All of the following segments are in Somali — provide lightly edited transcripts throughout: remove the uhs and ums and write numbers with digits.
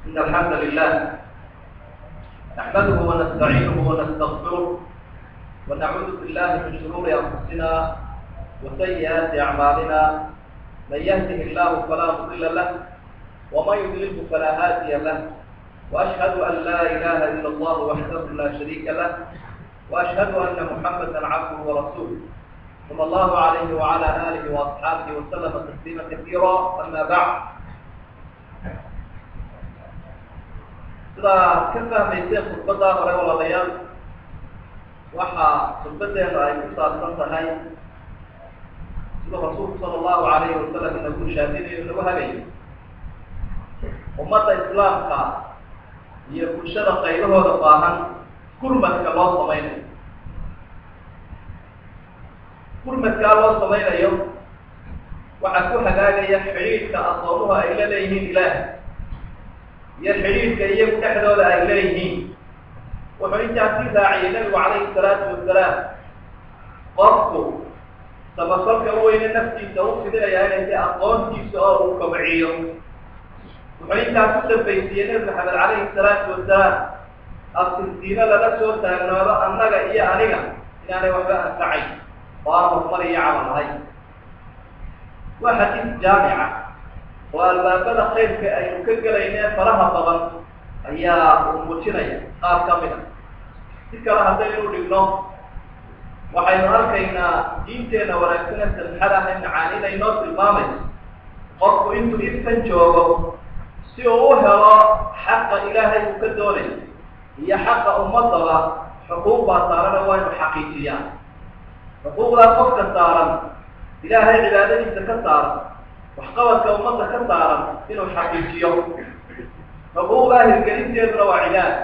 إن الحمد لله نحمده ونستعينه ونستغفره ونعوذ بالله من شرور أنفسنا وسيئات أعمالنا، من يهده الله فلا مضل له ومن يضلله فلا هادي له، وأشهد أن لا إله إلا الله وحده لا شريك له، وأشهد أن محمدا عبده ورسوله صلى الله عليه وعلى آله وأصحابه وسلم تسليما كثيرا. أما بعد، sidaa ka fahmayseen khudbadaa hore walaalayaal, waxaa khudbadeenu ay ku saabsan tahay siduu rasuulku sala allahu alayhi wasalam inagu shaadinayo inagu hagayo ummadda islaamka iyo bulshada qaybahooda baahan gurmadka loo samaynayo. Gurmadkaa loo samaynayo waxaa ku hagaagaya xidhiidhka addoomuhu ay la leeyihiin ilaah iyo xidhiidhka iyagu dhexdooda ay leeyihiin. Wuxuu intaas sii raaciyay nabigu calayhi salaatu wasalaam, qofku samafalka weyne naftiisa u fidinayaa inay tahay aqoontiisa oo uu kobciyo. Wuxuu intaas ku dambaysiiyey nebi maxamed calayhi salaatu wasalaam, abtirsiino lala soo taagnaado annaga iyo aniga inaanay waxba anfacayn oo aan horumar iyo camal lahayn. Waa xadiis jaamica oo albaabada khayrka aynu ka gelaynee faraha badan ayaa uu muujinaya qaar ka mid a. Si kale haddaynu dhigno, waxaynu arkaynaa diinteenna wanaagsane samxada ah ee macaanida inoo tilmaamayso qofku intuu ifkan joogo si uu u helo xaqa ilaahay uu ka doonayo iyo xaqa ummadaba, xuquuq baa saarana waa inu xaqiijiyaa. Xuquuqdaa qofka saaran, ilaahay cibaadadiisa ka saaran, waxqabadka ummadda ka saaran inuu xaqiijiyo. Xuquuqdaa hirgelinteeduna waa cibaada,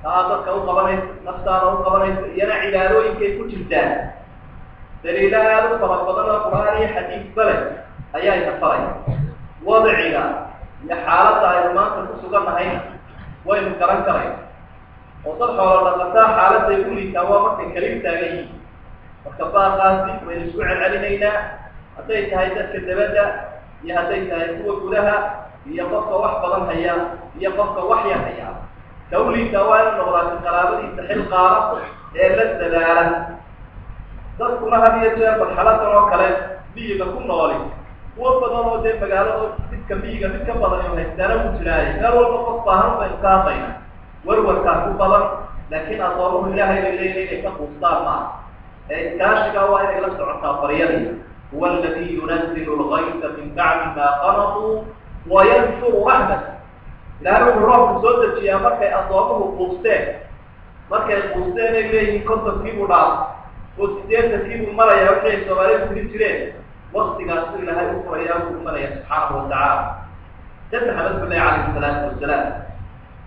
taa dadka u qabanaysa, naftaada u qabanaysa, iyana cibaadooyinkay ku jirtaa. Daliilo aada u fara badan oo qur-aan iyo xadiisba leh ayaa ina faraya. Wadciga iyo xaaladda aynu maanta ku sugannahayna waynu garan karayna, oo dad xoolo dhaqataa xaaladday u liitaan waa markay kalib taagan yihiin. Marka baaqaasi waynu isku celcelinaynaa, hadday tahay dadka dabadda iyo hadday tahay kuwa gudaha iyo qofka wax badan haya iyo qofka wax yar haya. Ka u liitaa waa inu noqdaa ka qaraabadiisa xil qaada ee la dadaala. Dadkuna had iyo jeer marxaladan oo kale miyiga ku nooli, kuwo badan oo dee magaalo oo midka miyiga mid ka badan oo haystaana ku jiraaye, meel walba qof baahan baynu ka hadlayna, warwarkaa ku badan. Laakiin addoomuhu ilaahay bay leeyihin inay ka quustaan maaha, ee iskaashiga waa inay la socotaa baryadii. Huwa aladi yunazilu lgaysa min bacdi ma qanatuu wayanshuru raxmat. Ilahay wuxuu roobka soo dejiyaa markay addoomuhu quusteen, markay quusteen ay leeyihiin 50kiibuu dhaaf oo 80kiibuu marayaa, wixii ay soomaalidu tirin jireen, waktigaasuu ilaahay u furayaa, uu imanaya subxaanahu watacaala. Nabi maxamed buu lehy calayhi salaatu wasalaam,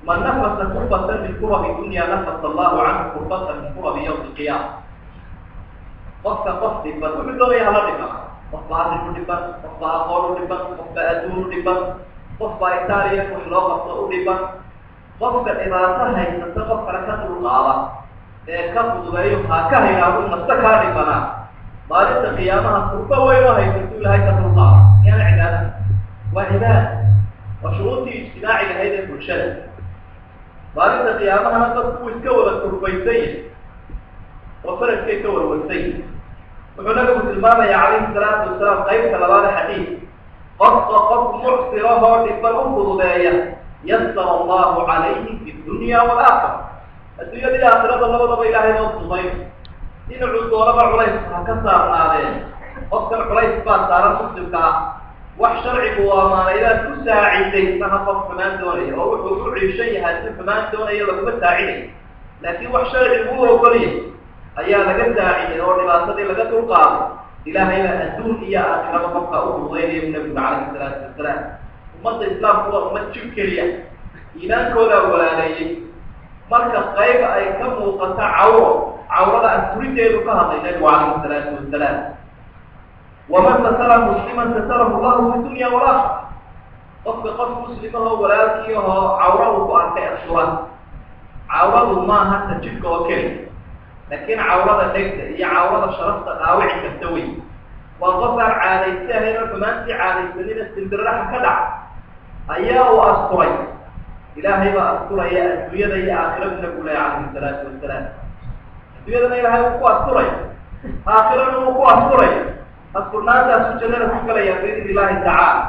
man nafasa kurbatan min kurabi dunya nafasa allahu canhu kurbatan min kurabi yawmi alqiyaama. Qofka qof dhiban wuxuu doonaya hala dhiban, qof baa arrin u dhiban, qof baa aqoon u dhiban, qof baa adduun u dhiban, qof baa itaaliya wax loo qabto u dhiban. Qofka dhibaato haysata qof kale ka dulqaada ee ka fududeeyo haa ka haynaadu nafta kaa dhibanaa, maalinta qiyaamaha kurba weyn oo haysato ilahay ka dulqaada. Yaana cibaada, waa cibaada, waa shuruurtii ijtimaaciga ahayd ee bulshada. Maalinta qiyaamahana dadku wuu iska wada kurbaysan yahay oo farajkay ka warwarsan yahay. Wuxuu nabigu tilmaamaya calayhi salaatu wasalaam qaybta labaada xadiid, qofka qof mucsirahoo dhiban u fududeeya, yasara allahu calayhi fi dunya waalaakhira, adduunyada iyo aakhirada labadaba ilaahay loo fududayn. Dhinacuu doonaba culays ha ka saarnaadeen, qofkan culays baa saaran muslimka ah, wax sharcigu amaanaydaad ku saaciday maha qof xumaan doonaya oo wuxuu u ciishan yahay si xumaan doonaya laguma saaciday, laakiin wax sharcigu u ogolyahay ayaa laga saaciday oo dhibaatadii laga dulqaaday. Ilaahay baa adduun iyo aakhiraba qofka u fududaynaya bu nabigu calayhi salaatu wasalaam. Ummadda islaamku waa ummad jir keliya, iimaankoodaa walaaleeyey. Marka qayb ay ka muuqato cawro, cawrada asturideedu ka hadlay nabigu calayhi salaatu wasalaam. Waman satara musliman satarahu llahu fi dunya walaakhira. Qofka qof muslimahoo walaalkiihoo cawro uu ku arkay astura, cawradu maaha ta jidhka oo keliya, laakiin cawrada dhegta iyo cawrada sharafta dhaawici karta wey. Waa qof aan caadaysi ahayn oo xumaantii caadaysanina simbirraxa ka dhaca ayaa uu asturay. Ilaahay baa asturaya adduunyada iyo aakhiradu nabigu leeyahy calayhi salaatu wasalaam. Adduunyadana ilaahay wuu ku asturay, aakhirana wuu ku asturay. Asturnaantaasu jannada ku galaya biidni illaahi tacaala.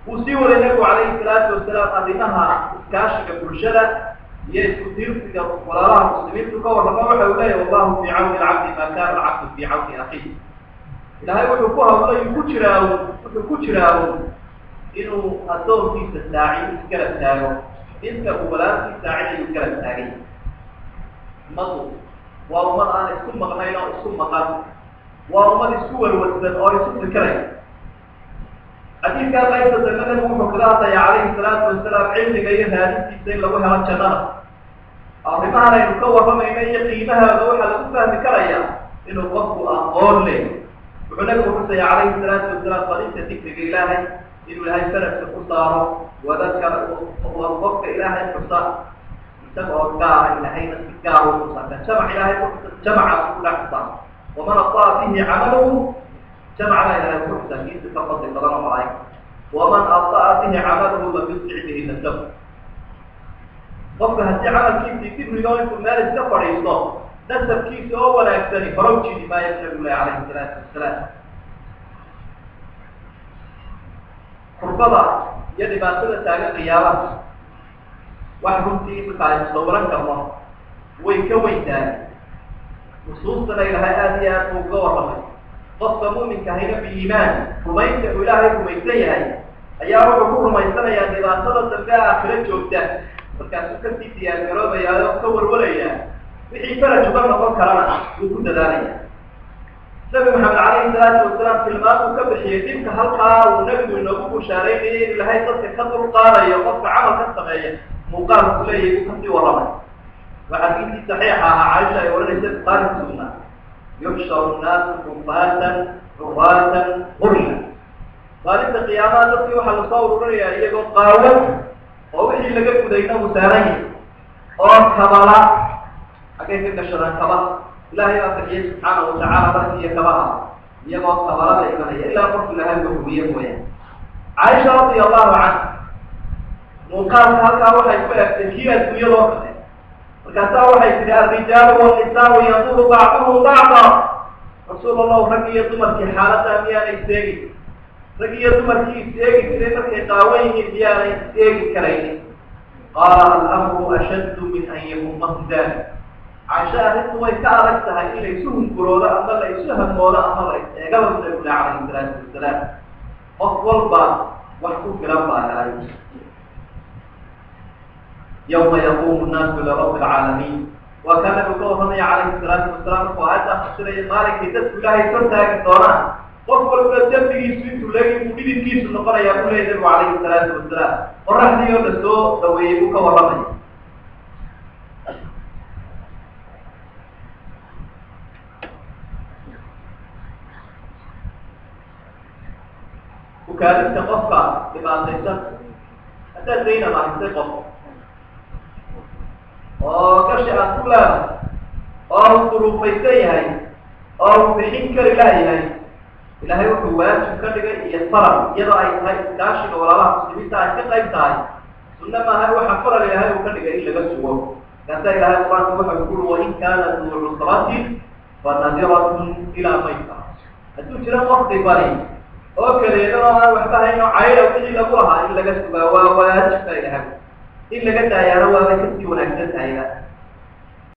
Wuu sii waday nabigu calayhi salaatu wasalaam arrimaha iskaashiga bulshada iyo isku tiirsiga walaalaha muslimiintu ka warramo. Waxa uu leeyahy wallahu fii cawni alcabdi maa kaana alcabdu fii cawni akhiih. Ilaahay wuxuu ku hawlay ku jiraa, wuxuu ku jiraa inuu addoonkiisa saacido isgarab taago inta uu walaalkii saacidayu garab taagay. Ummadu waa ummad aan isku maqnayn oo isku maqan, waa ummad isku warwarsan oo isu fikiray. Xadiidkaa qaybta dambe nabigu wuxuu kaga hadlayaa calayhi salaatu wasalaam cilmiga iyo raadintiisa in lagu helo jannada. Arrimahan aynu ka warramayno iyo qiimahooda waxaa lagu fahmi karayaa inuu qofku aqoon leh. Wuxuu nabigu xusaya calayhi salaatu wasalaam fadinta dikriga ilaahay, inuu ilaahay sanadka ku saaro wadadka qofka ilaahay xusa isaga oo gaara, ilaahayna si gaar u xusa. Kan jamac ilaahay ku xusa jamacaas ku dhex xusa, waman ataa bihi camaluhu, jamacna ilaahay ku xusa kiisa ka fadli badan oo malaa'ig. Waman ataa bihi camaluhu lam yusric bihi nasabu. Qofka haddii camalkiisii dibrigo intuu meel iska fadhiisto, nasabkiisa oo wanaagsani hore u jiidi maayo nabigu lahi calayhi salaatu wasalaam. Kurbada iyo dhibaatada taagan qiyaabaha wax runtii imika aynu sawiran karno way ka weyn tahay. Nusuustana ilaahay aada iyo aad buu uga warramay. Qofka mu'minka ahayna biiimaan, rumaynta uu ilaahay rumaysan yahay ayaa wuxuu ku rumaysanayaa dhibaatada dambe aakhiro joogta. Markaasuu kasii diyaargaroobayaa oo ka warwarayaa, wixii faraj uga noqon karana wuu ku dadaalaya. Nabi Maxamed calayhi salaatu wasalaam tilmaamuu ka bixiyey dhibka halkaa uu nabigu inoogu bushaaraynayay inuu ilaahay dadka ka dulqaadayo qofka camal ka sameeya muuqaalku leeyahay uu kasii warramay. Waa xadiisii saxiixa ahaa, Caaisha ay odhanaysa Bukhaari ku sugnaa, yuxsharu nnaasu xufaatan curaatan gurla. Maalinta qiyaamaha dadkii waxaa lasoo ururinayaa iyagoo qaawan oo wixii laga gudayna uu saaran yahay oo kabala. Xaggay ka gashadaan kaba? Ilaahay baa bixiyey subxaana watacaala dharki iyo kabaha, iyagoo kabalada imanaya ilaa qofku ilaahay uga hubiye mooyaan. Caaisha radia allahu canha muuqaalka halkaa waxay ku egtay kii adduunyadoo kale. Markaasaa waxay tidhi alrijaalu walnisaau yanduru bacduhum bacda. Rasuul allahu, rag iyo dumarkii xaaladdaa miyaanay iseegi? Rag iyo dumarkii is-eegi jiray markay qaawan yihiin miyaanay is-eegi karaynin? Qaala alamru ashaddu min an yahumahu dalik. Caasha, arrintu way ka adag tahay in la isu hunguroodo ama la isu hamoodo ama la is-eegaba bu nabigu leh calayhi salaatu wasalaam. Qof walba wax ku filan baa helay. Yawma yaquumu nnaasu lirabbi alcaalamiin, waa kaa nabigu ka warramaya calayhi salaatu wasalaam markuu aayaddaa fasiraya, maalinkay dadku ilaahay kor taagi doonaan, qof walba dembigiisu intuu leegi buu dhididkiisu noqonayaa buu leeyay nabigu calayhi salaatu wasalaam. Qoraxdii oo la soo dhaweeyey buu ka warramaya. Ukaadinta qofka dhibaataysan, haddaad dayn amahisay qof oo gashi aad ku leedahay oo uu duruufaysan yahay oo uu bixin kari laayahay, ilaahay wuxuu waajib ka dhigay iyo faral, iyadoo ay tahay iskaashiga walaalaha muslimiinta ay ka qayb tahay, sunna maaha, waxa faral ilaahay uu ka dhigay in laga sugo. Markaasaa ilaahay qur-aanka waxa ku uri wain kaana duu cusratin fanadiratun ilaa maysara. Hadduu jiro qof dhibani oo kaleedan oo aan waxba hayn oo cayda wixii lagu lahaa, in laga sugaa waa waajib baa ilahay, in laga daayaana waabay kasii wanaagsan tahayba.